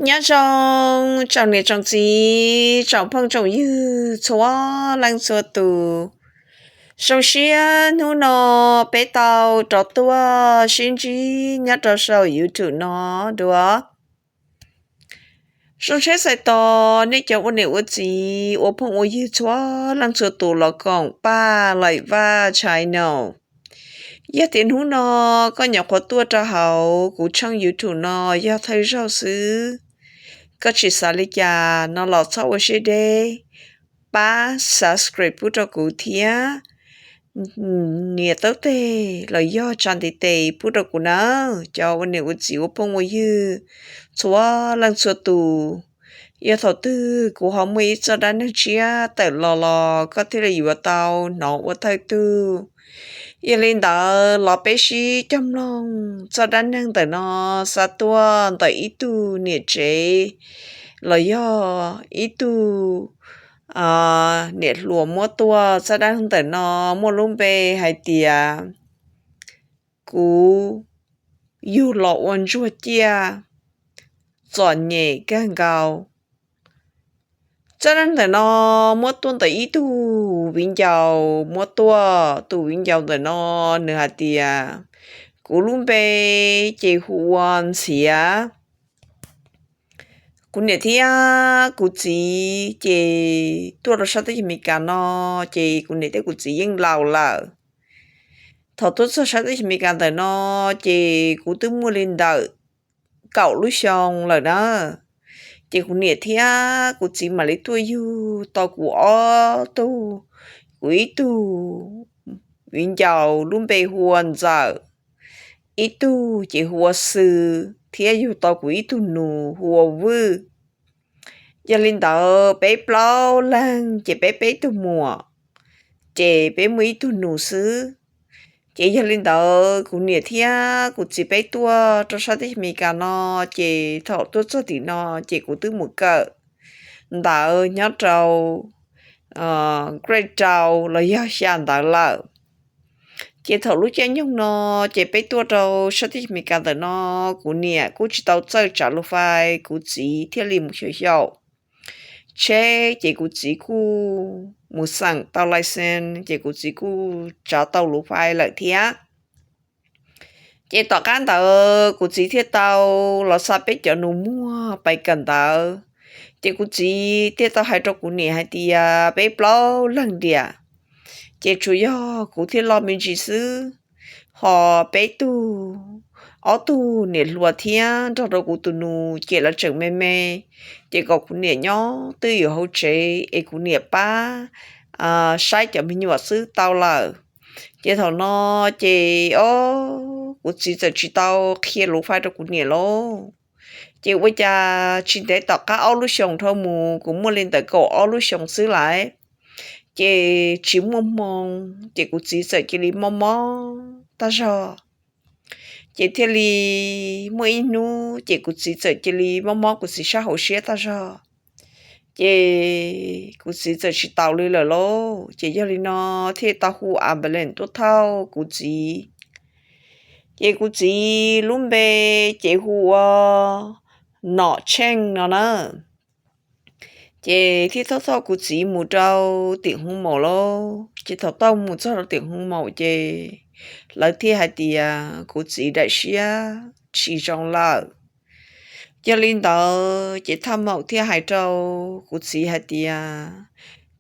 Nyob zoo tsoom niam tsoom txiv, tsoom phooj tsoom ywg txhua leej txhua tus. Zoo siab hnub no peb tau rov tuaj sib ntsib nyob rau saum YouTube no dua. Zoo siab txais tos nej cov ua niam ua txiv ua phooj ua ywg txhua leej txhua tus los koom Paj Laim Vaj channel. Yog tias hnub no koj nyuam qhuav tuaj rau hauv kuv tshooj YouTube no yog thawj zaug xwb, koj tsis xav li cas no los txhob ua siab deb, pab subscribe pub rau kuv thiab nias taub teg los yog tsa ntiv tes pub rau kuv nawb cov ua niam ua txiv ua phooj ua ywg txhua leej txhua tus. Yog thaum twg kuv ho muaj ib txoj dab neeg tshiab tawm los los koj thiaj li yuav tau hnov ua thawj tug. Yog li ntawd los peb sib cog mloog txoj dab neeg ntawm no xav tuaj ntawm ib tug niam tsev los yog ib tug niam hluas muab tuaj. Txoj dab neeg ntawm no muaj lub npe hais tias kuv yug los ua ntsuag ciaj txom nyem kawg nkaus. Txoj dab neeg ntawm no muab tuaj ntawm ib tug viv ncaus muab tuaj. Tus viv ncaus ntawm no nws hais tias, kuv lub npe ces hu ua Ntxhiav. Kuv niam thiab kuv txiv ces tuaj rau sab teb chaws Amelikas no, ces kuv niam thiab kuv txiv yeej laus lawm. Thaum tuaj txog sab teb chaws Amelikas ntawm no ces kuv twb muaj li ntawm kaum lub xyoo lawm na. Ces kuv niam thiab kuv txiv mam li tuaj yug tau kuv ob tug, kuv ib tug viv ncaus lub npe hu ua Ntxawm, ib tug ces hu ua Xwm, thiab yug tau kuv ib tug nus hu ua Vwj. Yog li ntawd peb plaub leeg ces peb peb tug muam, ces peb muaj ib tug nus xwb. Ces yog li ntawd kuv niam thiab kuv txiv peb tuaj rau sab teb chaws Amelikas no, ces thaum tuaj txog tim no ces kuv twb mus kawm ntawv nyob rau grade rau los yog xya ntawd lawm. Ces thaum lub caij nyoog no ces peb tuaj rau sab teb chaws Amelikas ntawm no, kuv niam kuj tsis tau txawj tsav lus fais, kuv txiv thiaj li mus xyaum xyaum tsheb, ces kuv txiv kuj mus xeem tau license, ces kuv txiv kuj tsav tau lus fais lawm thiab. Ces tom qab ntawd kuv txiv thiaj tau los xa peb cov nus muag pais kawm ntawv. Ces kuv txiv thiaj tau hais rau kuv niam hais tias peb plaub leeg diam, ces tsuas yog kuv thiaj loj me ntsis xwb, ho peb tug, ob tug niam hluas thiab nrog rau kuv tus nus ces lawv tseem me me, ces kom kuv niam nyob twj ywm hauv tsev es kuv niam pab saib cov me nyuam xwb tau lawm. Ces thaum no ces o, kuv txiv txawm tsis tau qhia lus fais rau kuv niam lauj. Ces ua cas tsis ntev tom qab ob lub xyoos dhau mus, kuv muaj li ntawm kaum ob lub xyoos xwb lawm, ces tsis muaj hmoo, ces kuv txiv txawm cia li mob mob tag zog. Ces thiaj li muaj ib hnub ces kuv txiv txawm cia li mob mob kuv txiv sab hauv siab tag zog. Ces kuv txiv txawm tsis taus li lawm lauj. Ces yog li no thiaj tau hu ambulance tuaj thauj kuv txiv. Ces kuv txiv lub npe ces hu ua Nom Tsheej no na. Ces thiaj thauj thauj kuv txiv mus rau tim hoo maum lauj. Ces thaum tau mus txog rau tim hoo maum ces lawv thiaj hais tias kuv txiv daim siab tsis zoo lawm. Yog li ntawd ces thaj maum thiaj hais rau kuv txiv hais tias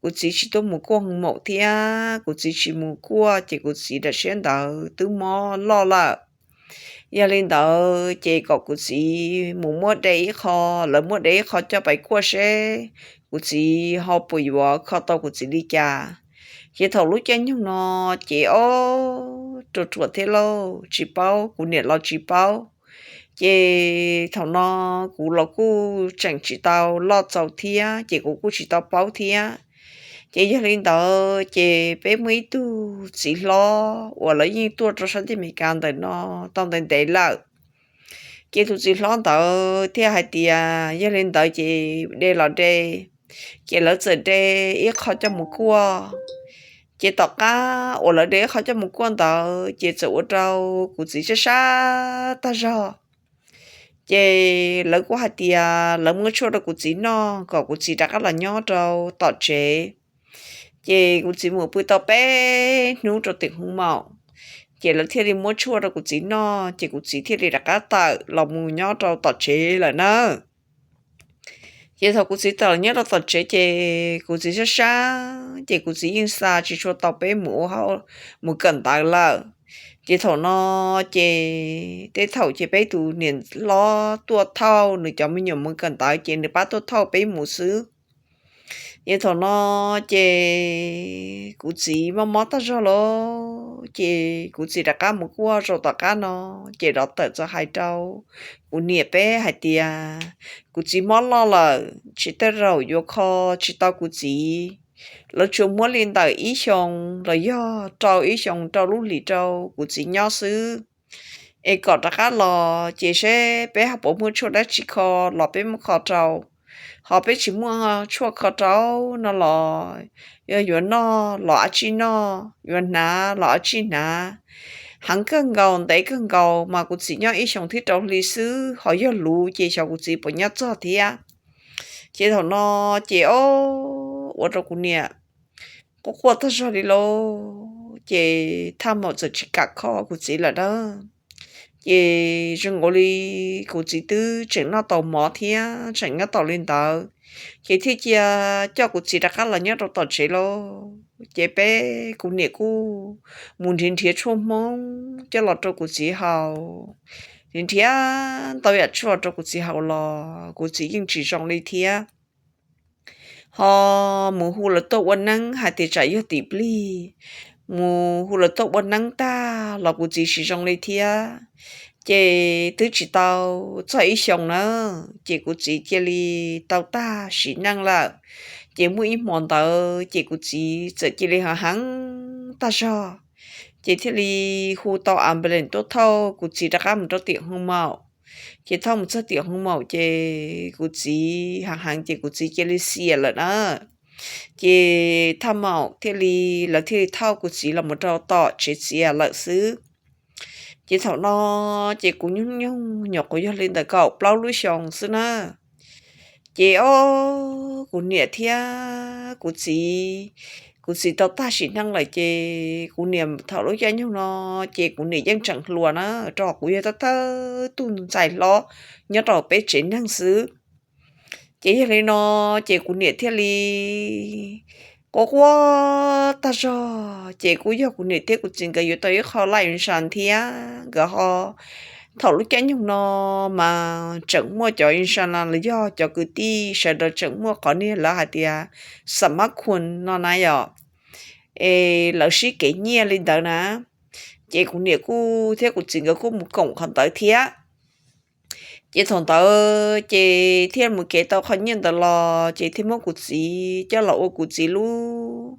kuv txiv tsis tuaj mus kuaj hoo maum thiab, kuv txiv tsis mus kuaj ces kuv txiv daim siab ntawd twb mob loj lawm. Yog li ntawd ces kom kuv txiv mus muab de ib qho, lawv muab de ib qho coj pais kuaj seb kuv txiv ho puas yuav kho tau kuv txiv li cas. Ces thaum lub caij nyoog no ces o, ruam ruam thiab lauj, tsis paub, kuv niam los tsis paub. Ces thaum no kuv los kuj tseem tsis tau loj txaus thiab, ces kuv kuj tsis tau paub thiab. Ces yog li ntawd ces peb muaj ib tug txiv hlob uas lawv yeej tuaj rau sab teb Amelikas ntawm no tau ntev ntev lawm. Ces tus txiv hlob ntawd thiaj hais tias yog li ntawd ces de los de. Ces lawv txawm de ib qho coj mus kuaj. Ces tom qab uas lawv de ib qho coj mus kuaj ntawd ces txawm ua rau kuv txiv sab sab tag zog. Ces lawv kuj hais tias lawv muab tshuaj rau kuv txiv noj kom kuv txiv rov qab los nyob rau tom tsev. Ces kuv txiv mus pw tau peb hnub rau tim hoo maum, ces lawv thiaj li muab tshuaj rau kuv txiv noj, ces kuv txiv thiaj li rov qab tawm los mus nyob rau tom tsev lawm na. Ces thaum kuv txiv tawm los nyob rau tom tsev ces kuv txiv sab sab, ces kuv txiv yeej xa tsis tshua tau peb mus ua hauj, mus kawm ntawv lawm. Ces thaum no ces tej thaum ces peb tus niam hlob tuaj thauj nws cov me nyuam mus kawm ntawv ces nws pab tuaj thauj peb mus xwb. Ces thaum no ces kuv txiv mob mob tag zog lawm, ces kuv txiv rov qab mus kuaj zaum tom qab no, ces rov tawm txog hais rau kuv niam peb hais tias kuv txiv mob loj lawm, tsis tej zaum yuav kho tsis tau kuv txiv. Lawv tsuas muab li ntawm ib xyoos los yog rau ib xyoos rau lub hlis rau kuv txiv nyob xwb, es kom rov qab los ces seb peb ho puas muaj tshuaj dab tsi kho los peb muab kho rau. Ho peb tsis muaj tshuaj kho rau no los yog yuav noj los ab tsij noj, yuav hnav los ab tsij hnav. Heev kawg nkaus ntev kawg nkaus mas kuv txiv nyob ib xyoos thiab rau hli xwb, ho yog luv ces xyov kuv txiv puas nyob txog thiab. Ces thaum no ces ob, ua rau kuv niam quaj quaj tag zog li lauj, ces thaj maum txawm tsis kam kho kuv txiv lawm na. Ces zoo nkaus li kuv txiv twb tseem noj tau mov thiab tseem nyob tau li ntawd, ces thiaj cia coj kuv txiv rov qab los nyob rau tom tsev lauj. Ces peb kuv niam kuj mus nrhiav nrhiav tshuaj Hmoob coj los rau kuv txiv haus, nrhiav nrhiav ntau yam tshuaj rau kuv txiv haus los kuv txiv yeej tsis zoo li thiab. Ho mus hu lawv tuaj ua neeb hais tias tsam yog tim plig, mus hu lawv tuaj ua neeb tag los kuv txiv tsis zoo li thiab. Ces twb tsis tau txog ib xyoos na, ces kuv txiv cia li tau tag sim neej lawm. Ces muaj ib hmo ntawd ces kuv txiv txawm cia li heev heev tag zog, ces thiaj li hu tau ambulance tuaj thauj kuv txiv rov qab mus rau tim hoo maum. Ces thauj mus txog tim hoo maum ces kuv txiv heev heev ces kuv txiv cia li xiam lawm na. Ces thaj maum thiaj li, lawv thiaj li thauj kuv txiv los mus rau tom tsev txias lawm xwb. Ces thaum no ces kuv nyuj nyoog nyuam qhuav yog li ntawm kaum plaub lub xyoos xwb na. Ces ob, kuv niam thiab kuv txiv, kuv txiv tau tag sim neej lawm ces kuv niam thaum lub caij nyoog no ces kuv niam yeej tseem hluas na, rau qhov kuv yog thawj thawj tug ntxhais hlob nyob rau peb tsev neeg xwb. Ces yog li no ces kuv niam thiaj li quaj quaj tag zog, ces kuj yog kuv niam thiab kuv txiv nkawd yuav tau ib qho life insurance thiab nkawd ho, thaum lub caij nyoog no mas tseem muaj cov insurance los yog cov kwv tij sawv daws tseem muaj qhov niag lawv hais tias smart card no na yom, es lawv sib kev nyiaj li ntawd na. Ces kuv niam kuj thiab kuv txiv nkawd kuj mus koom qhov ntawd thiab. Ces thaum ntawd ces thiaj mus kev tau qhov nyiaj ntawd los ces thiaj muab kuv txiv coj los ua kuv txiv lub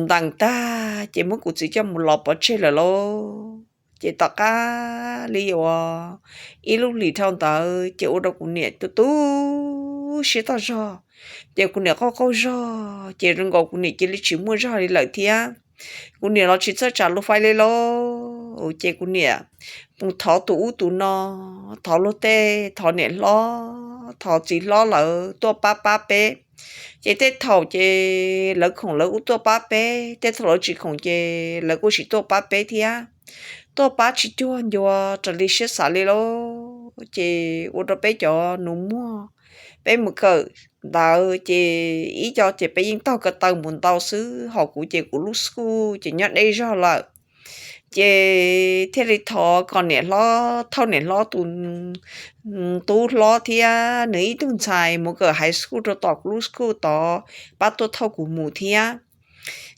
ntees tag ces muab kuv txiv coj mus lov pov tseg lawm lauj. Ces tom qab li uas ib lub hlis dhau ntawd ces ua rau kuv niam tu tu siab tag zog, ces kuv niam qaug qaug zog ces zoo nkaus kuv niam cia li tsis muaj zog li lawm thiab. Kuv niam los tsis txawj tsam lus fais li lauj, ces kuv niam mus thov tus ub tus no, thov luag tej, thov niam hlob, thov txiv hlob lawv tuaj pab pab peb. Ces tej thaum ces lawv khoom lawv kuj tuaj pab peb, tej thaum lawv tsis khoom ces lawv kuj tsis tuaj pab peb thiab. Tuaj pab tsis cuag ncua raws li siab xav li lauj. Ces ua rau peb cov nus muag, peb mus kawm ntawv ces ib co ces peb yeej taug ko taw mus ntau xwb, ho kuv ces kuv lub school ces nyob deb zog lawm. Ces thiaj li thov kom niam hlob, thauj niam hlob tus tub hlob thiab nws ib tug ntxhais mus kawm high school rau tom kuv lub school tod, pab tuaj thauj kuv mus thiab.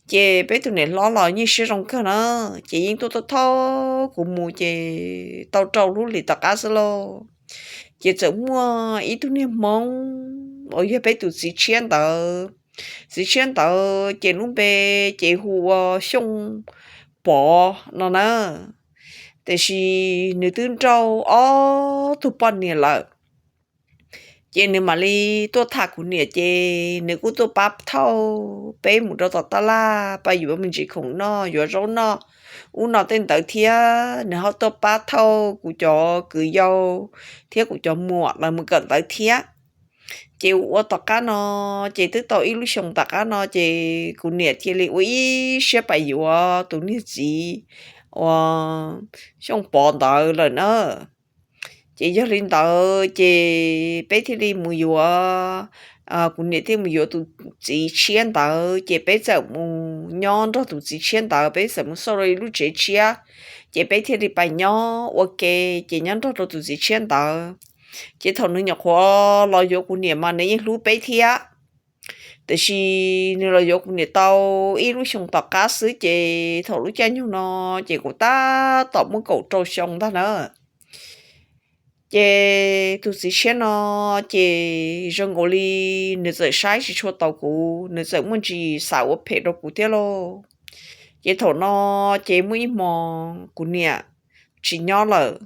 Ces peb tus niam hlob los yeej siab zoo kawg na, ces yeej tuaj tuaj thauj kuv mus ces tau rau lub hlis tom qab xwb lauj. Ces txawm muaj ib tug niag Hmoob uas yog peb tus txiv tshiab ntawd, txiv tshiab ntawd ces lub npe ces hu ua Xyooj Pov no na. Tiam sis nws twb nrauj ob tug poj niam lawm, ces nws mam li tuaj tham kuv niam ces nws kuj tuaj pab thauj peb mus rau tom taj laj pab yuav me ntsis khoom noj yuav zaub noj, ub no tej ntawd thiab nws ho tuaj pab thauj kuv cov kwv yau thiab kuv cov muam lawv mus kawm ntawv thiab. Ces ua ua tom qab no, ces twb tau ib lub xyoo tom qab no ces kuv niam thiaj li ua ib siab pais yuav tus niag txiv uas Xyooj Pov ntawd lawm na. Ces yog li ntawd ces peb thiaj li mus yuav, kuv niam thiaj mus yuav tus txiv tshiab ntawd, ces peb txawm mus nyob nrog tus txiv tshiab ntawd, peb txawm mus xauj rau ib lub tsev tshiab, ces peb thiaj li pais nyob ua ke, ces nyob nrog rau tus txiv tshiab ntawd. Ces thaum nws nyuam qhuav los yuav kuv niam mas nws yeej hlub peb thiab, tiam sis nws los yuav kuv niam tau ib lub xyoo tom qab xwb, ces thaum lub caij nyoog no ces kuv tab tom muaj kaum rau xyoo ntag na. Ces tus txiv tshiab no ces zoo nkaus li nws txawm saib tsis tshua tau kuv, nws txawm muaj ntsis xav ua phem rau kuv thiab lauj. Ces thaum no ces muaj ib hmos kuv niam tsis nyob lawm,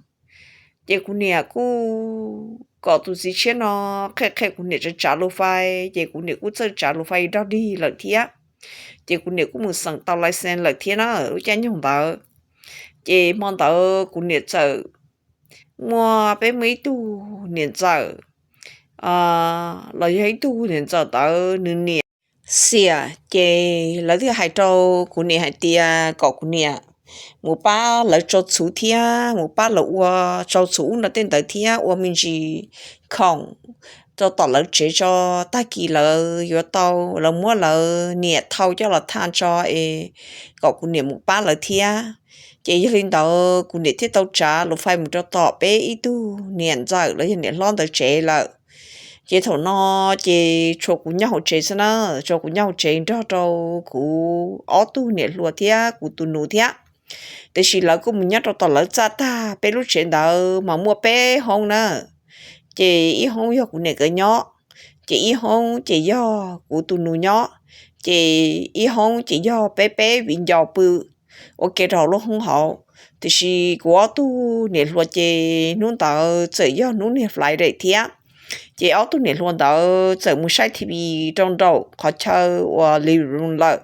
ces kuv niam kuj kom tus txiv tshiab no qhia qhia kuv niam tsav tsav lus fais, ces kuv niam kuj txawj tsav lus fais dog dig lawm thiab. Ces kuv niam kuj mus xeem tau license lawm thiab na lub caij nyoog ntawd. Ces hmo ntawd kuv niam txawm muaj, peb muaj ib tug niam ntxawm los yog ib tug niam ntxawm ntawd nws niam xiam, ces lawv thiaj hais rau kuv niam hais tias kom kuv niam mus pab lawv tsau txhuv thiab mus pab lawv ua tsau txhuv ub no tej ntawd thiab ua me ntsis khoom rau tom lawv tsev tso, tag kis lawv yuav tau lawv muab lawv niam thau coj los thaj tso es kom kuv niam mus pab lawv thiab. Ces yog li ntawd kuv niam thiaj tau tsav lus fais mus rau tom peb ib tug niam ntxawm los yog niam hlob ntawd tsev lawm. Ces thaum no ces tshuav kuv nyob hauv tsev xwb na, tshuav kuv nyob hauv tsev nrog rau kuv ob tug niam hluas thiab kuv tus nus thiab. Tiam sis lawv kuj mus nyob rau tom lawv txaj tag, peb lub tsev ntawd mas muaj peb hoob na. Ces ib hoob yog kuv niam nkawd nyob, ces ib hoob ces yog kuv tus nus nyob, ces ib hoob ces yog peb peb viv ncaus pw ua ke rau hauv lub hoob hauv. Tiam sis kuv ob tug niam hluas ces hnub ntawd txawm yog hnub niag Friday thiab, ces ob tug niam hluas ntawd txawm mus saib T V rau nraum qhov chaw uas living room lawm.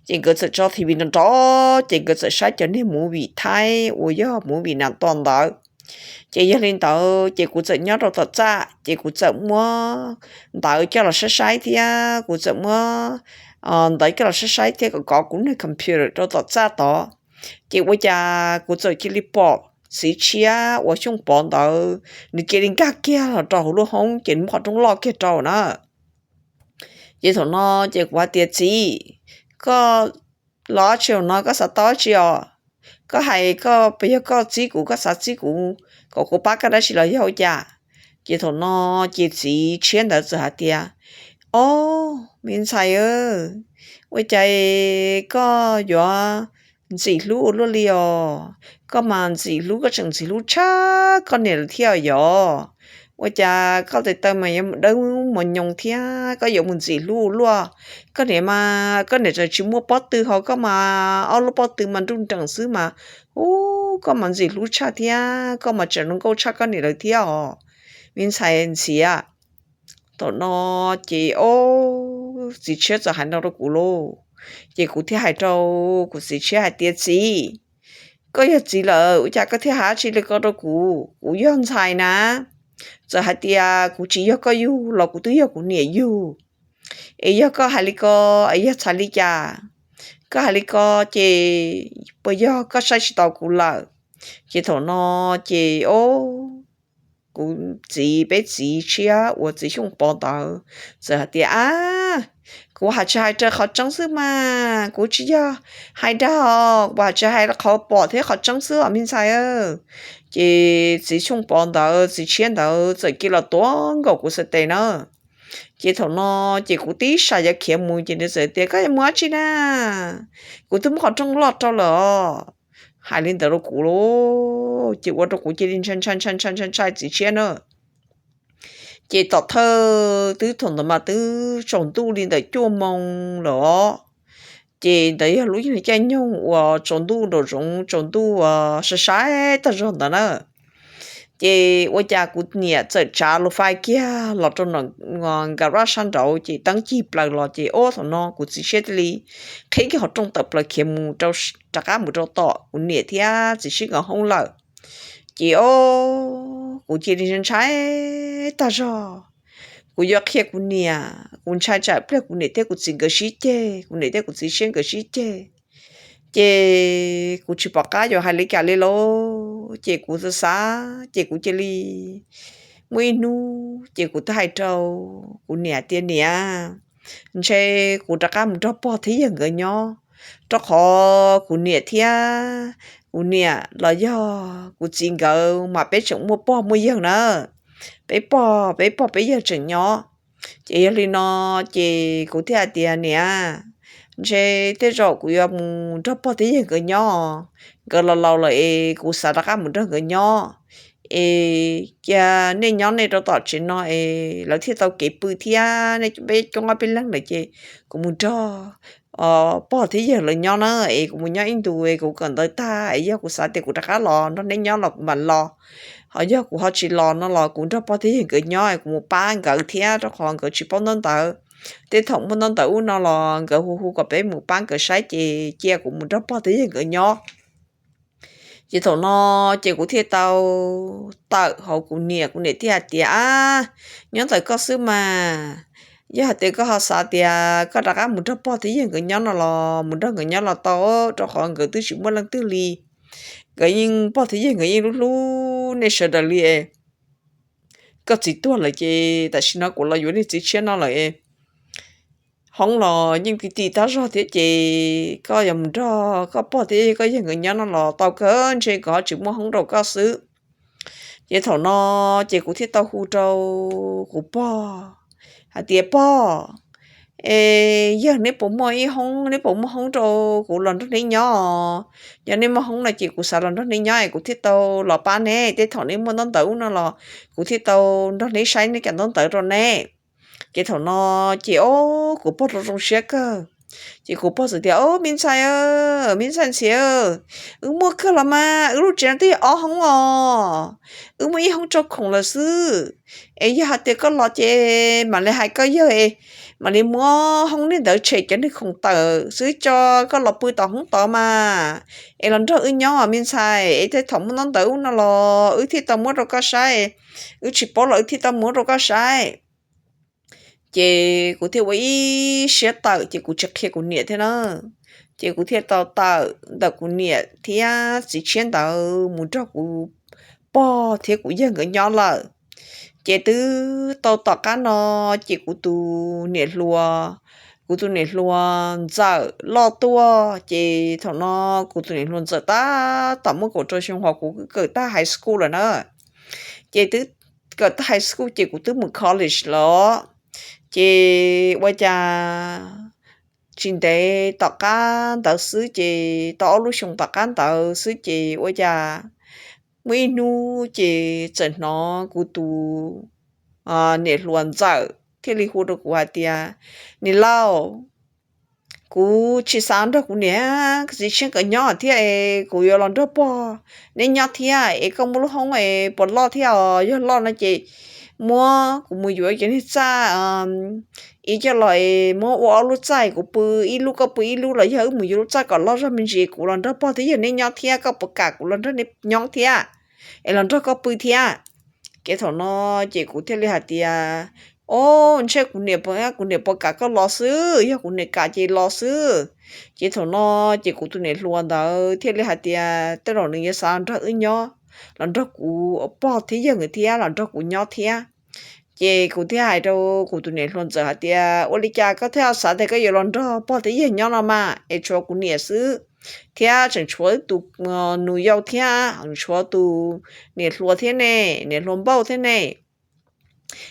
Ces nkawd txawm tso T V nrov nrov, ces nkawd txawm saib cov niag movie Thaib uas yog movie nas tos ntawd. Ces yog li ntawd ces kuv txawm nyob rau tom txaj, ces kuv txawm muab ntawv coj los saib saib thiab kuv txawm muab ntawv coj los saib saib thiab kom kov kuv niag computer rau tom txaj tod. Ces ua cas kuv txawm cia li pom txiv tshiab uas Xyooj Pov ntawd, nws cia li nkag kiag los rau hauv lub hoob, ces nws muab qhov rooj loj kiag rau na. Ces thaum no ces kuv hais tias, Txiv, koj los tsis no koj xav tau tsi os? Koj hais koj puas yog koj txib kuv, koj xav txib kuv kom kuv pab koj dab tsi los yog ua cas? Ces thaum no ces txiv tshiab ntawd txawm hais tias, Ob, me ntxhais, ua cas koj yuav ntxim hlub ua luaj li os? Koj mas ntxim hlub, koj tseem ntxim hlub tshaj koj niam lawm thiab yog? Ua cas koj tes taw mas yuav dawb mos nyoos thiab koj yuav mus ntxim hlub ua luaj? Koj niam mas koj niam tseem tsis muaj pob tw, ho koj mas ob lub pob tw mas nruj nreem xwb mas. Ub, koj mas ntxim hlub tshaj thiab koj mas tseem zoo nkauj tshaj koj niam lawm thiab os, me ntxhais ntxhiav. Thaum no ces, o, txiv tshiab txawm hais no rau kuv lauj. Ces kuv thiaj hais rau kuv txiv tshiab hais tias, Txiv, koj yog txiv lawm ua cas koj thiaj hais tsi li ko rau kuv? Kuv yog ntxhais na, txawm hais tias kuv tsis yog koj yug los kuv twb yog kuv niam yug. Es yog koj hais li ko, es yog txhais li cas? Koj hais li ko ces puas yog koj saib tsis taus kuv lawm? Ces thaum no ces, o, kuv txiv, peb txiv tshiab uas txiv Xyooj Pov ntawd txawm hais tias, A, kuv hais tsis hais raws qhov tseeb xwb mas, kuv tsis yog hais dag, kuv hais tsis hais qhov pom thiab qhov tseeb xwb os me ntxhais. Ces txiv Xyooj Pov ntawd, txiv tshiab ntawd txawm cia los tuav nkaus kuv sartej na. Ces thaum no ces kuv tib sab yuav khiav mus ces nws txawm tias, Koj yuav mus dab tsi na? Kuv twb muab qhov rooj loj rau lawm os. Hais li ntawd rau kuv lauj, ces ua rau kuv cia li ntshai ntshai ntshai ntshai ntshai txiv tshiab na. Ces tom thawj twb thaum ntawd mas twb tsaus ntuj li ntawm cuaj moo lawm os. Ces ntawd yog lub caij nyoog uas tsaus ntuj nraum zoov, tsaus ntuj uas sai sai tag zog ntawd na. Ces ua cas kuv niam txawm tsav lus fais kiag los rau nram garage sab nraud ces teeb cig plaws los ces ob thaum no kuv txiv siab thiaj li qhib kiag qhov rooj tawm plaws khiav mus rau, rov qab mus rau tom kuv niam thiab txiv siab nkawd hoob lawm. Ces ob kuv cia li ntshai tag zog. Kuv yuav qhia kuv niam, kuv ntshai tsam pliag kuv niam thiab kuv txiv nkawd sib ceg, kuv niam thiab kuv txiv siab nkawd sib ceg. Ces kuv tsis pom qab yuav hais li cas li lauj, ces kuv xav ces kuv cia li muaj ib hnub ces kuv thiaj hais rau kuv niam tias, Niam, ntshe kuv rov qab mus nrog pog thiab yawg nkawd nyob, rau qhov kuv niam thiab, kuv niam los yog kuv txiv nkawd mas peb tseem muaj pog muaj yawg na, peb pog peb pog peb yawg tseem nyob. Ces yog li no ces kuv thiaj hais tias, Niam, ntshe tej zaum kuv yuav mus nrog pog thiab yawg nkawd nyob, nkawd los laus lawm es kuv xav rov qab mus nrog nkawd nyob. Es cia nej nyob nej rau tom tsev no es lawv thiaj tau kev pw thiab, nej peb coob ob peb leeg lawm ces kuv mus nrog pog thiab yawg lawv nyob na, es kuv mus nyob ib ntus es kuv kawm ntawv tag es yog kuv xav tias kuv rov qab los nrog neb nyob los kuv mam los, ho yog kuv ho tsis los no los kuv nrog pog thiab yawg nkawd nyob es kuv mus pab nkawd thiab, rau qhov nkawd tsis paub ntaub ntawv. Tej thaum muaj ntaub ntawv ub no los nkawd hu hu kom peb mus pab nkawd saib, ces cia kuv mus nrog pog thiab yawg nkawd nyob. Ces thaum no ces kuv thiaj tau tawm hauv kuv niam, kuv niam thiaj hais tias, Ab, nyob ntawm koj xwb mas, yog hais tias koj ho xav tias koj rov qab mus nrog pog thiab yawg nkawd nyob no los mus nrog nkawd nyob los tau, rau qhov nkawd twb tsis muaj leej twg li. Nkawd yeej, pog thiab yawg nkawd yeej hlub hlub nej sawv daws li. Koj txiv tuag lawm ces tam sim no kuv los yuav nej txiv tshiab no lawm, hoob los yeej ti ti tab zog thiab, ces koj yuav mus nrog koj pog thiab koj yawg nkawd nyob no los tau kawg, ntshe nkawd ho tsis muaj hoob rau koj xwb. Ces thaum no ces kuv thiaj tau hu rau kuv pog hais tias, Pog, es yog neb puas muaj ib hoob, neb puas muaj hoob rau kuv los nrog neb nyob? Yog neb muaj hoob no ces kuv xav los nrog neb nyob es kuv thiaj tau los pab neb, tej thaum neb muaj ntaub ntawv ub no los kuv thiaj tau nrog neb saib neb cov ntaub ntawv rau neb. Ces thaum no ces ob kuv pog rau zoo siab kawg. Ces kuv pog txawm tias, Ob, me ntxhais, me ntxhais ntxhias, wb muaj kawg los mas, wb lub tsev no twb yog ob hoob os, wb muaj ib hoob tso khoom lawm xwb. Es yog hais tias koj los ces mam li hais koj yawg es mam li muab hoob niag ntawd tshem cov niag khoom tawm xwb tso, koj los pw tom hoob tod mas, es los nrog wb nyob me ntxhais, es tej thaum muaj ntaub ntawv ub no los wb thiaj tau muab rau koj saib, wb tsis paub los wb thiaj tau muab rau koj saib. Ces kuv thiaj ua ib siab tawm, ces kuv tsis qhia kuv niam thiab na. Ces kuv thiaj tau tawm ntawm kuv niam thiab txiv tshiab ntawd mus nrog kuv pog thiab kuv yawg nkawd nyob lawm. Ces twb tau tom qab no, ces kuv tus niam hluas, kuv tus niam hluas ntxawm loj tuaj, ces thaum no kuv tus niam hluas ntxawm tab tom muaj kaum rau xyoo, ho kuv kawm tag high school lawm na. Ces twb kawm tag high school ces kuv twb mus college lawm. Ces ua cas tsis ntev tom qab ntawd xwb, ces tau ob lub xyoo tom qab ntawd xwb, ces ua cas muaj ib hnub ces txawm hnov kuv tus niam hluas ntxawm thiaj li hu rau kuv hais tias, Niam laus, kuv tsis xav nrog kuv niam txiv tshiab nkawd nyob thiab es kuv yuav los nrog pog neb nyob thiab, es koj muaj lub hoob es puas loj thiab os? Yog loj no ces muab kuv mus yuav cov niag txaj ib co los es muab ua ob lub txaj, kuv pw ib lub koj pw ib lub, los yog wb mus yuav lub txaj kom loj zog me ntsis, kuv los nrog pog thiab yawg neb nyob thiab, koj puas kam kuv los nrog neb nyob thiab, es los nrog koj pw thiab? Ces thaum no ces kuv thiaj li hais tias, Ob, ntshe kuv niam, kuv niam puas kam koj los xwb, yog kuv niam kam ces los xwb. Ces thaum no ces kuv tus niam hluas ntawd thiaj li hais tias, Tej zaum nws yuav xav los nrog wb nyob, los nrog kuv pog thiab yawg nkawd thiab, los nrog kuv nyob thiab. Ces kuv thiaj hais rau kuv tus niam hluas ntxawm hais tias, Ua li cas koj thiaj xav tias koj yuav los nrog pog thiab yawg nyob no mas, es tshuav kuv niam xwb, thiab tseem tshuav tus nus yau thiab, tshuav tus niam hluas thiab ne, niam hluas npauj thiab ne?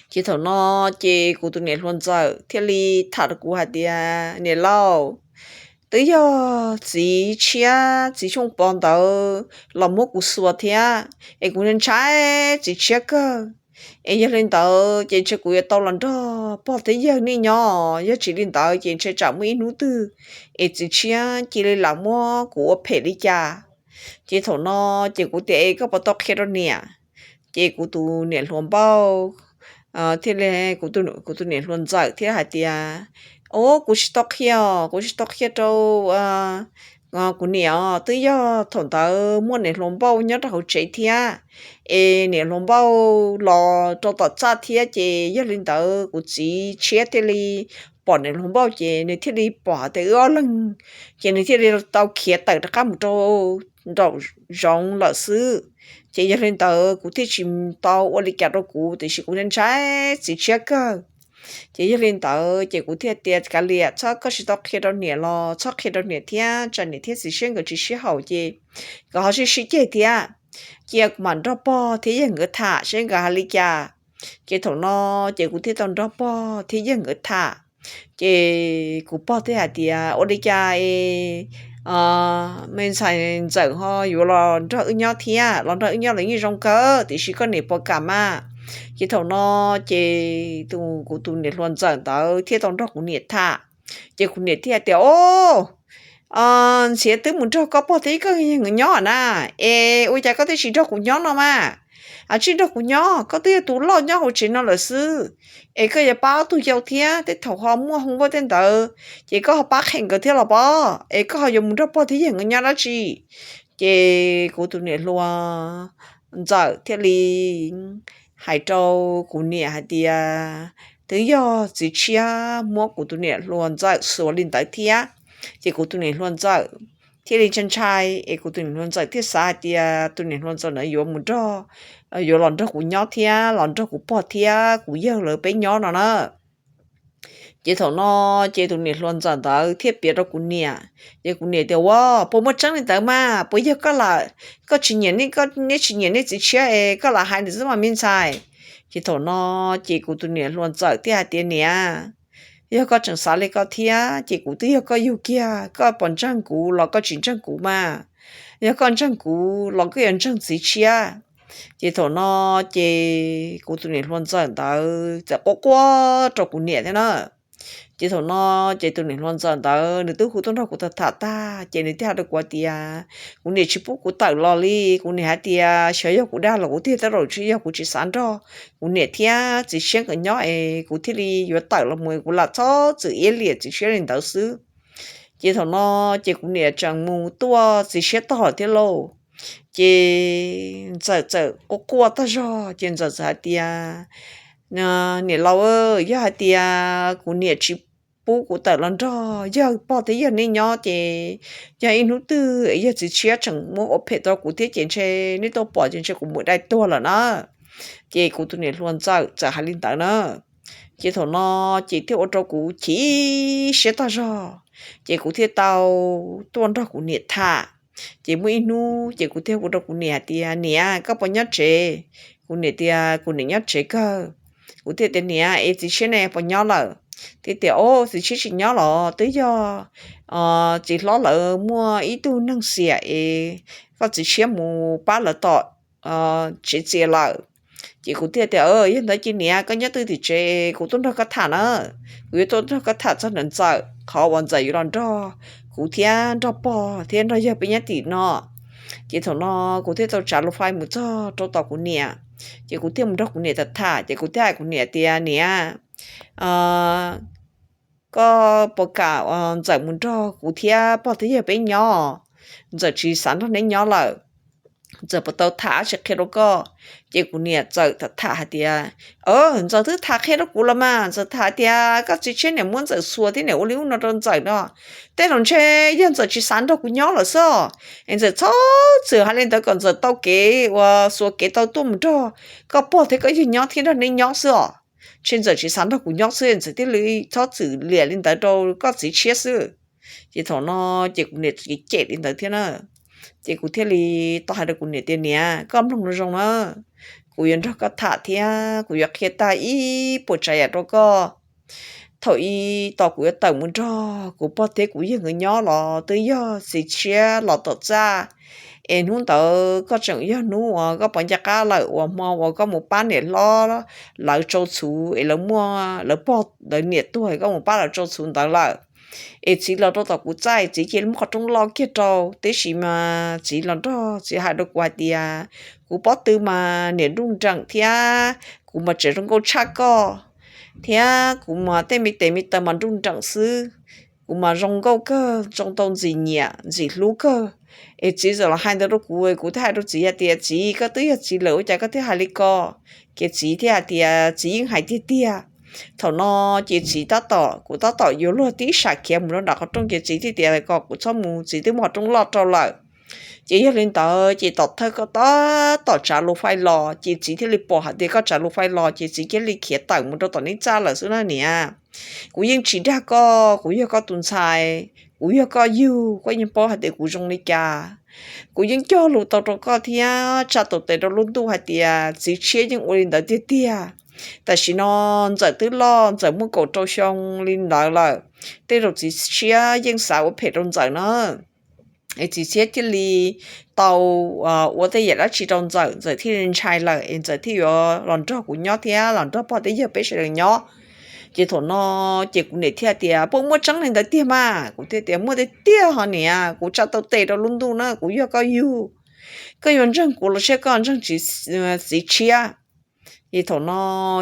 Ces thaum no ces kuv tus niam hluas ntxawm thiaj li tham rau kuv hais tias, Niam laus, twb yog txiv tshiab txiv Xyooj Pov ntawd los muab kuv xuas thiab, es kuv ntshai txiv tshiab kawg. Es yog li ntawd ces ntshe kuv yuav tau los nrog pog thiab yawg nej nyob, yog tsis li ntawd ces ntshe tsam muaj ib hnub twg es txiv tshiab cia li lam muab kuv ua phem li cas. Ces thaum no ces kuv tias, Es koj puas tau qhia rau niam? Ces kuv tus niam hluas npauj thiaj li, kuv tus niam hluas ntxawm thiaj hais tias, Au, kuv tsis tau qhia, kuv tsis tau qhia rau kuv niam os, twb yog thaum ntawd muaj niam hluas npauj nyob rau hauv tsev thiab, es niam hluas npauj los rau tom txaj thiab, ces yog li ntawd kuv txiv tshiab thiaj li pom niam hluas npauj, ces nws thiaj li pom tias wb ob leeg, ces nws thiaj li tau khiav tawm rov qab mus rau nraum zoov lawm xwb. Ces yog li ntawd kuv thiaj tsis tau ua li cas rau kuv, tiam sis kuv ntshai txiv tshiab kawg. Ces yog li ntawd ces kuv thiaj tias, Kav liam, txhob, koj tsis tau qhia rau niam los txhob qhia rau niam thiab, tsam niam thiab txiv tshiab nkawd tsis sib haum ces nkawd ho sib sib ceg thiab. Cia kuv mam nrog pog thiab yawg nkawd tham seb nkawd hais li cas. Ces thaum no ces kuv thiaj tau nrog pog thiab yawg nkawd tham. Ces kuv pog thiaj hais tias, Ua li cas es me ntxhais ntxawm ho yuav los nrog wb nyob thiab? Los nrog wb nyob los yeej zoo kawg, tiam sis koj niam puas kam mas? Ces thaum no ces kuv tus niam hluas ntxawm ntawd thiaj tau nrog kuv niam tham. Ces kuv niam thiaj tias, Au, Ntxhiav twb mus nrog koj pog thiab koj yawg nkawd nyob na, es ua cas koj thiaj tsis nrog kuv nyob no mas? Tsis nrog kuv nyob, koj twb yog tus loj nyob hauv tsev no lawm xwb, es koj yuav pab ob tug yau thiab, tej thaum ho muaj hoo npauj tej ntawd ces koj ho pab qhia nkawd thiab los pob, es koj ho yuav mus nrog pog thiab yawg nkawd nyob dab tsi? Ces kuv tus niam hluas ntxawm thiaj li hais rau kuv niam hais tias, Twb yog txiv tshiab muab kuv tus niam hluas ntxawm xuas li ntawd thiab. Ces kuv tus niam hluas ntxawm thiaj li ntshai ntshai, es kuv tus niam hluas ntxawm thiaj xav hais tias tus niam hluas ntxawm ntawd yuav mus nrog, yuav los nrog kuv nyob thiab los nrog kuv pog thiab kuv yawg lawv peb nyob no na. Ces thaum no ces tus niam hluas ntxawm ntawd thiaj piav rau kuv niam. Ces kuv niam tias, Ua, puas muaj tseeb li ntawd mas? Puas yog koj lam, koj tsis nyiam, neb tsis nyiam nej txiv tshiab es koj lam hais ntawd xwb mas me ntxhais? Ces thaum no ces kuv tus niam hluas ntxawm thiaj hais tias, Niam, yog koj tseem xav li ko thiab ces kuv twb yog koj yug kiag, koj puas ntseeg kuv los koj tsis ntseeg kuv mas? Yog koj ntseeg kuv los koj yuav ntseeg txiv tshiab. Ces thaum no ces kuv tus niam hluas ntxawm ntawd txawm quaj quaj rau kuv niam thiab na. Ces thaum no ces tus niam hluas ntxawm ntawd nws twb hu tuaj nrog kuv tham tham tag ces nws thiaj hais rau kuv tias, Kuv niam tsis pub kuv tawm los li. Kuv niam hais tias xyov yog kuv dag los kuv thiaj tawm los, tsis yog kuv tsis xav nrog kuv niam thiab txiv tshiab nkawd nyob es kuv thiaj li yuav tawm los mus, kuv lam txhob txwm iab liam txiv tshiab li ntawd xwb. Ces thaum no ces kuv niam tseem mus tuaj txiv tshiab tog lawm thiab lauj. Ces ntxawm txawm quaj quaj tag zog ces ntxawm txawm hais tias, Niam laus, yog hais tias kuv niam tsis pub kuv tawm los nrog yawg pog thiab yawg nej nyob ces yog ib hnub twg yog txiv tshiab tseem muab ua phem rau kuv thiab ces ntshe nej tuaj pom ces ntshe kuv mus dai tuag lawm na. Ces kuv tus niam hluas ntxawm txawm hais li ntawd na. Ces thaum no ces thiaj ua rau kuv chim siab tag zog, ces kuv thiaj tau tuaj nrog kuv niam tham. Ces muaj ib hnub ces kuv thiaj hu rau kuv niam hais tias, Niam, koj puas nyob tsev? Kuv niam tias kuv niam nyob tsev kawg. Kuv thiaj tias, Niam, es txiv tshiab ne puas nyob lawm? Thiaj tias, O, txiv tshiab tsis nyob los twb yog txiv hlob lawv muaj ib tug neeg xiam es koj txiv tshiab mus pab lawv tom tsev txias lawm. Ces kuv thiaj tias, Yog ntawd ces niam, koj nyob twj tim tsev, kuv tuaj nrog koj tham na. Kuv yuav tuaj nrog koj tham txog ntawm ntxawm, qhov uas ntxawm yuav los nrog kuv thiab nrog pog thiab nrog yawg peb nyob tim no. Ces thaum no kuv thiaj tau tsav lus fais mus txog rau tom kuv niam, ces kuv thiaj mus nrog kuv niam tham tham, ces kuv thiaj hais kuv niam tias, Niam, koj puas kam ntxawm mus nrog kuv thiab pog thiab yawg peb nyob? Ntxawm tsis xav nrog neb nyob lawm. Ntxawm puas tau tham dab tsi qhia rau koj? Ces kuv niam txawm tham tham hais tias, Ntxawm twb tham qhia rau kuv los mas, ntxawm tham hais tias koj txiv tshiab niam muab ntxawm xuas thiab niam ua li ub no rau ntxawm no. Tej zaum ntshe yog ntxawm tsis xav nrog kuv nyob lawm xwb os. Es ntxawm txhob txwm hais li ntawd kom ntxawm tau kev uas xuas kev tau tuaj mus nrog koj pog thiab koj yawg nyob thiab nrog neb nyob xwb os. Ntshe ntxawm tsis xav nrog kuv nyob xwb ntxawm thiaj li txhob txwm liam li ntawd rau koj txiv tshiab xwb. Ces thaum no ces kuv niam cem li ntawd thiab na. Ces kuv thiaj li tau hais rau kuv niam tias, Niam, koj mloog zoo zoo na, kuv yuav nrog koj tham thiab kuv yuav qhia tag ib puas tsav yam rau koj. Thaum ub tos kuv yuav tawm mus nrog kuv pog thiab kuv yawg nkawd nyob los twb yog txiv tshiab los tom txaj, es hnub ntawd koj tseem yog hnub uas koj pov ncaj qab lawm uas hmo uas koj mus pab niam hlob lawv tsau txhuv es lawv muaj lawv pog lawv niam tuag, koj mus pab lawv tsau txhuv ntawd lawm. Es txiv los rau tom kuv txaj, txiv cia li muab qhov rooj loj kiag rau, tiam sis mas txiv los nrog txiv hais rau kuv hais tias Kuv pob tw mas niam nruj nreem thiab kuv mas tseem zoo nkauj tshaj koj, thiab kuv mas tej me tes me taw mas nruj nreem xwb. Kuv mas zoo nkauj kawg, zoo tau ntxim nyiam ntxim hlub kawg. Es txiv txawm los hais ntawd rau kuv, kuv thiaj hais rau txiv hais tias, Txiv, koj twb yog txiv lawm ua cas koj thiaj hais li ko? Ces txiv thiaj hais tias, Txiv yeej hais tiag tiag. Thaum no ces txiv tab tom, kuv tab tom yuav luag tib sam khiav mus rau nram qhov rooj ces txiv thiaj tias kom kuv txhob mus, txiv twb muab qhov rooj loj rau lawm. Ces yog li ntawd ces tom thawj koj tab tom tsav lus fais los ces txiv thiaj li pom hais tias koj tsav lus fais los ces txiv cia li khiav tawm mus rau tom neb txaj lawm xwb na niam. Kuv yeej tsis dag koj, kuv yog koj tus ntxhais, kuv yog koj yug, koj yeej paub hais tias kuv zoo li cas. Kuv yeej cog lus tau rau koj thiab tsa tau tes rau lub ntuj hais tias txiv tshiab yeej ua li ntawd tiag tiag. Tam sim no ntxawm twb loj, ntxawm muaj kaum rau xyoo li ntawd lawm, tej zaum txiv tshiab yeej xav ua phem rau ntxawm na. Es txiv tshiab thiaj li tau ua tej yam dab tsi rau ntxawm, ntxawm thiaj li ntshai lawm es ntxawm thiaj yuav los nrog kuv nyob thiab los nrog pog thiab yawg peb sawv daws nyob. Ces thaum no ces kuv niam thiaj tias, Puas muaj tseeb li ntawd tiag mas? Kuv thiaj tias, Muaj tiag tiag ho niam, kuv tsa tau tes rau lub ntuj na, kuv yog koj yug, koj yuav ntseeg kuv los sis koj ntseeg txiv tshiab? Ces thaum no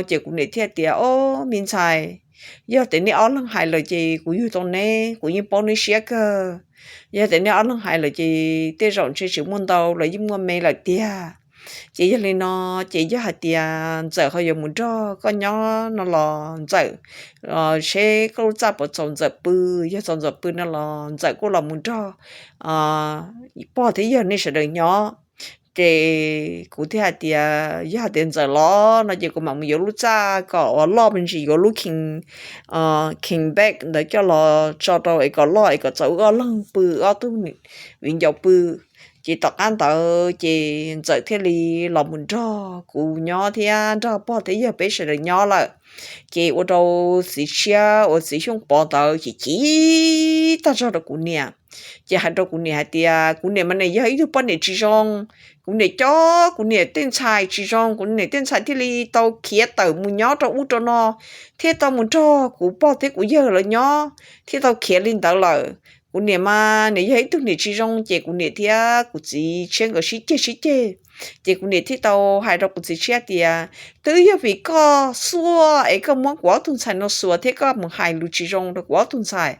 ces kuv niam thiaj tias, Ob, me ntxhais, yog tias nej ob leeg hais lawm ces kuv yug tau neb, kuv yeej paub neb siab kawg. Yog tias nej ob leeg hais lawm ces tej zaum ntshe tsis muaj ntau los yeej muaj me lawm tiag. Ces yog li no ces yog hais tias ntxawm ho yuav mus nrog koj nyob no los ntxawm seb koj lub txaj puas txaus ntxawm pw, yog txaus ntxawm pw no los ntxawm kuj los mus nrog pog thiab yawg nej sawv daws nyob. Ces kuv thiaj hais tias, Yog hais tias ntxawm los no ces kuv mam mus yuav lub txaj kom uas loj me ntsis, yuav lub king bed ntawd coj los tso rau es kom loj es kom txaus wb ob leeg pw, ob tug viv ncaus pw. Ces tom qab ntawd ces ntxawm thiaj li los mus nrog kuv nyob thiab nrog pog thiab yawg peb sawv daws nyob lawm. Ces ua rau txiv tshiab uas txiv Xyooj Pov ntawd ces chim tag zog rau kuv niam. Ces hais rau kuv niam hais tias, Kuv niam mas nws yog ib tug poj niam tsis zoo, kuv niam coj kuv niam tej ntxhais tsis zoo, kuv niam tej ntxhais thiaj li tau khiav tawm mus nyob rau ub rau no, thiaj tau mus nrog kuv pog thiab kuv yawg lawv nyob, thiaj tau khiav li ntawd lawm. Kuv niam mas nws yog ib tug niam tsis zoo. Ces kuv niam thiab kuv txiv tshiab nkawd sib ceg sib ceg. Ces kuv niam thiaj tau hais rau kuv txiv tshiab tias, Twb yog vim koj xuaj es koj muab kuv ob tug ntxhais no xuas thiab koj mus hais lus tsis zoo rau kuv ob tug ntxhais.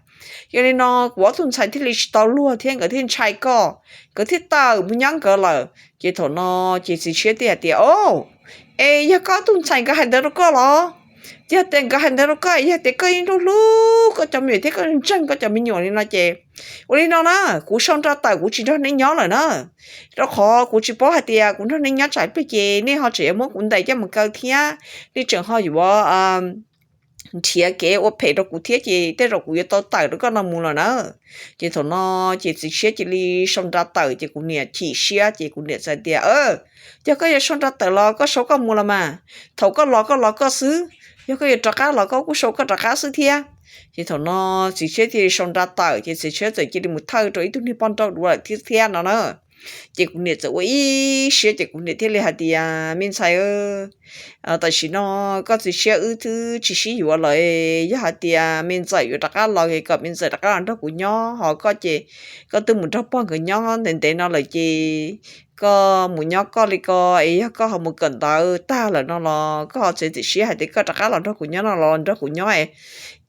Yog li no kuv ob tug ntxhais thiaj li tsis tau luag thiab nkawd thiaj ntshai koj, nkawd thiaj tawm mus nyob nkawd lawm. Ces thaum no ces txiv tshiab thiaj hais tias, Ob, es yog koj ob tug ntxhais nkawd hais ntawd rau koj los? Yog tias nkawd hais ntawd rau koj, yog tias koj yeej hlub hlub koj cov me nyuam thiab koj ntseeg koj cov me nyuam li no ces ua li no na, kuv sau nra tawm kuv tsis nrog neb nyob lawm na. Rau qhov kuv tsis paub hais tias kuv nrog neb nyob tsam ib pliag ces nej ho tseem yuav muab kuv ntes coj mus kaw thiab, nej tseem ho yuav nrhiav kev ua phem rau kuv thiab ces tej zaum kuv yuav tau tawm rau koj no mus lawm na. Ces thaum no ces txiv tshiab cia li sau nra tawm ces kuv niam chim siab ces kuv niam txawm tias, Yog koj yuav sau nra tawm los koj sau koj mus los mas, thaum koj los koj los koj xwb, yog koj yuav rov qab los koj kuj sau koj rov qab xwb thiab. Ces thaum no txiv tshiab thiaj li sau nra tawm ces txiv tshiab txawm cia li mus thawj rau ib tug niag poj nrauj dua lawm thiab thiab no na. Ces kuv niam txawm ua ib siab ces kuv niam thiaj li hais tias, Me ntxhais, tam sim no koj txiv tshiab wb twb tsis sib yuav lawm, yog hais tias me ntxawm yuav rov qab los es kom me ntxawm rov qab los nrog kuv nyob, ho koj ces koj twb mus nrog pog nkawd nyob ntev ntev no lawm ces koj mus nyob koj li ko, es yog koj ho mus kawm ntawv tag lawm no los koj ho txiav txim siab hais tias koj rov qab los nrog kuv nyob no los nrog kuv nyob es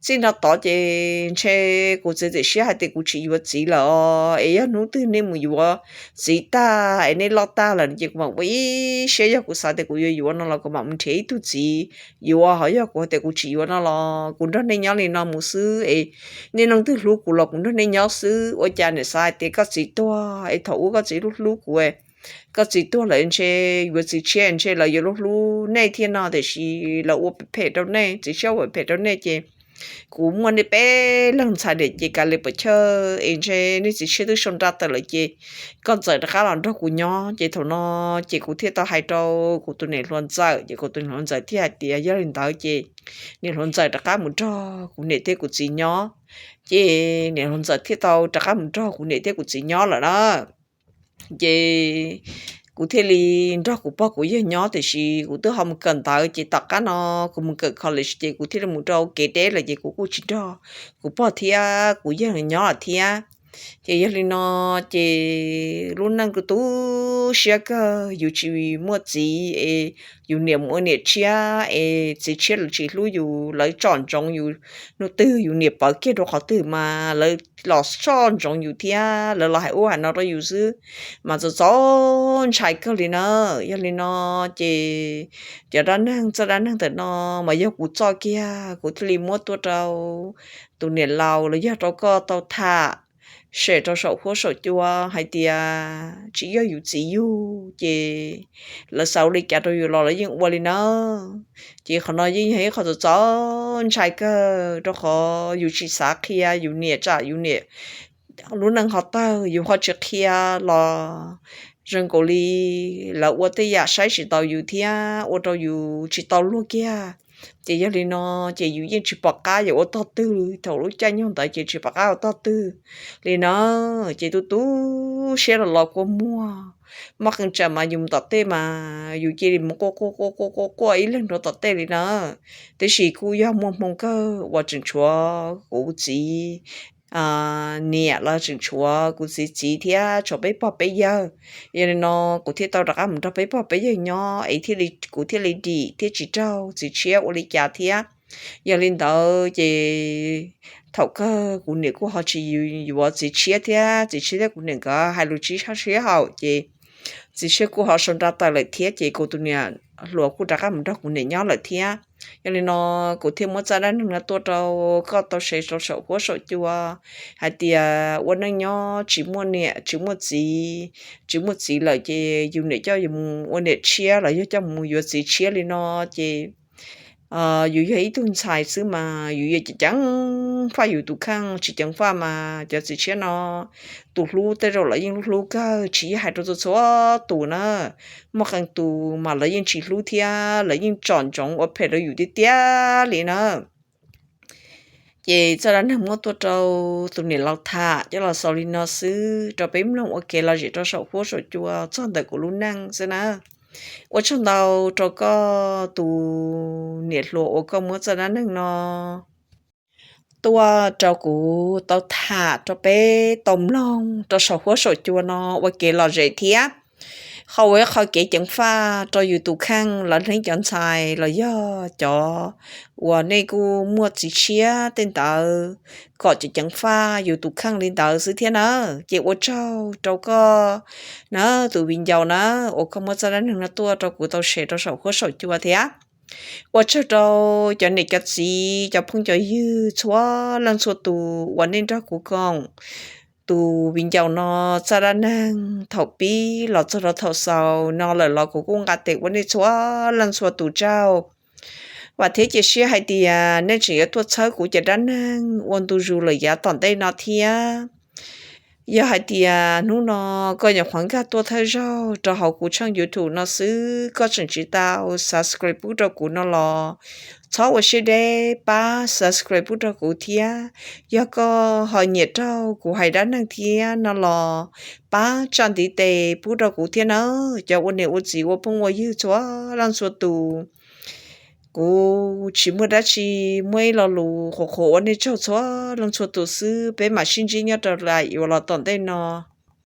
txij no tod ces ntshe kuv txiav txim siab hais tias kuv tsis yuav txiv lawm os, es yog hnub twg nej mus yuav txiv tag es nej loj tag lawm ces kuv mam ua ib siab, yog kuv xav tias kuv yuav yuav no los kuv mam mus nrhiav ib tug txiv yuav, ho yog kuv hais tias kuv tsis yuav no los kuv nrog nej nyob li no mus xwb es nej leej twg hlub kuv los kuv nrog nej nyob xwb. Ua cas niam xav hais tias koj txiv tuag es thaum ub koj txiv hlub hlub kuv, koj txiv tuag lawm ntshe yuav txiv tshiab ntshe lawv yuav hlub hlub nej thiab no, tiam sis lawv ua phem rau nej, txiv tshiab ua phem rau nej ces kuv muaj nej peb leeg ntxhais lawm ces kav liam puas chawj es ntshe nej txiv tshiab twb sau nra tawm lawm ces koj txawm rov qab los nrog kuv nyob. Ces thaum no ces kuv thiaj tau hais rau kuv tus niam hluas ntxawm, ces kuv tus niam hluas ntxawm thiaj hais tias yog li ntawd ces niam hluas ntxawm rov qab mus nrog kuv niam thiab kuv txiv nyob. Ces niam hluas ntxawm thiaj tau rov qab mus nrog kuv niam thiab kuv txiv nyob lawm na. Ces kuv thiaj li nrog kuv pog kuv yawg nyob, tiam sis kuv twb ho mus kawm ntawv, ces tom qab no kuv mus kawm college ces kuv thiaj li mus rau kev deb lawm ces kuv kuj tsis nrog kuv pog thiab kuv yawg nyob lawm thiab. Ces yog li no ces lub neej kuj tu siab kawg, yus tsis muaj txiv es yus niam mus ua niam tshiab es txiv tshiab lawv tsis hlub yus, lawv tsom ntsoov yus, hnub twg yus niam pawv kiag rau qhov twg mas lawv los tsom ntsoov yus thiab lawv los hais ub hais no rau yus xwb, mas txaus txaus ntshai kawg li na. Yog li no ces cov dab neeg, txoj dab neeg ntawm no mas yog kuv txoj kiag, kuv thiaj li muab tuaj rau tus niam laus los yog rau koj tau tham sem rau saum huab saum cua hais tias tsis yog yus txiv yug ces lawv xav ua li cas rau yus los lawv yeej ua li na. Ces qhov no yeej yog ib qho txaus txaus ntshai kawg, rau qhov yus tsis xav qhia yus niam tsam yus niam lub neej ho tawg, yus ho tsis qhia los zoo nkaus li lawv ua tej yam saib tsis taus yus thiab ua rau yus tsis tau luag kiag. Ces yog li no ces yus yeej tsis pom qab yuav ua tog twg, thaum lub caij nyoog ntawd ces tsis pom qab ua tog twg li na. Ces tu tu siab los los kua muag, muaj qee tsam mas yus mus tom tej mas yus cia li mus quaj quaj quaj quaj quaj ib leeg rau tom tej li na. Tiam sis kuj yog muaj hmoo kawg uas tseem tshuav kuv txiv niam los tseem tshuav kuv txiv txiv thiab tshuav peb pog peb yawg. Yog li no kuv thiaj tau rov qab mus nrog peb pog peb yawg nyob es thiaj li, kuv thiaj li dim thiab tsis raug txiv tshiab ua li cas thiab. Yog li ntawd ces thaum kawg kuv niam kuj ho tsis yuav txiv tshiab thiab, txiv tshiab thiab kuv niam nkawd hais lus tsis sib haum ces txiv tshiab kuj ho sau nra tawm lawm thiab ces kuv tus niam hluas kuj rov qab mus nrog kuv niam nyob lawm thiab. Yog li no kuv thiaj muab txoj dab neeg no tuaj rau koj tau sev rau saum huab saum cua hais tias ua neej nyob tsis muaj niam tsis muaj txiv, tsis muaj txiv lawm ces yus niam coj yus mus ua niam tshiab los yog coj mus yuav txiv tshiab li no ces yus yog ib tug ntxhais xwb mas yus yuav ceev faj yus tus kheej, tsis ceev faj mas cov txiv tshiab no tus hlub tej zaum lawv yeej hlub kawg, tsis yog hais rau txhua txhua tus na. Muaj qee tus mas lawv yeej tsis hlub thiab lawv yeej tsom ntsoov ua phem rau yus tiag tiag li na. Ces txoj dab neeg muab tuaj rau tus niam laus tham coj los xaus li no xwb rau peb mloog ua kev lom zem rau saum huab saum cua txog ntawm kuv lub neej xwb na. Ua tsaug ntau rau koj tus niam hluas uas koj muab txoj dab neeg no tuaj rau kuv tau tham rau peb tau mloog rau saum huab saum cua no ua kev lom zem thiab. Qhov ua ib qho kev ceev faj rau yus tus kheej los neej cov ntxhais los yog cov uas nej kuj muaj txiv tshiab tej ntawd kom ceev ceev faj yus tus kheej li ntawd xwb thiab na. Ces ua tsaug rau koj na, tus viv ncaus na, uas koj muab txoj dab neeg no tuaj rau kuv tau share rau saum huab saum cua thiab. Ua tsaug rau cov niam cov txiv cov phooj cov ywg txhua leej txhua tus uas nej nrog kuv koom tus viv ncaus no txoj dab neeg thaum pib los txog rau thaum xaus no lawm los kuv kuj nqa tes ua nej txhua leej txhua tus tsaug. Vam thiab cia siab hais tias nej tseem yuav tuaj txhawb kuv cov dab neeg ua ntu zus lawm yav tom ntej no thiab. Yog hais tias hnub no koj nyuam qhuav nkag tuaj thawj zaug rau hauv kuv tshooj YouTube no xwb, koj tseem tsis tau subscribe pub rau kuv no los txhob ua siab deb pab subscribe pub rau kuv thiab. Yog koj ho nyiam raug kuv hais dab neeg thiab no los pab tsa ntiv tes pub rau kuv thiab na. Cov ua niam ua txiv ua phooj ua ywg txhua leej txhua tus, kuv tsis muaj dab tsi, muaj ib lo lus qhuas qhuas ua nej tsaug txhua leej txhua tus xwb, peb mam sib ntsib nyob rau lwm zaus los tom ntej no.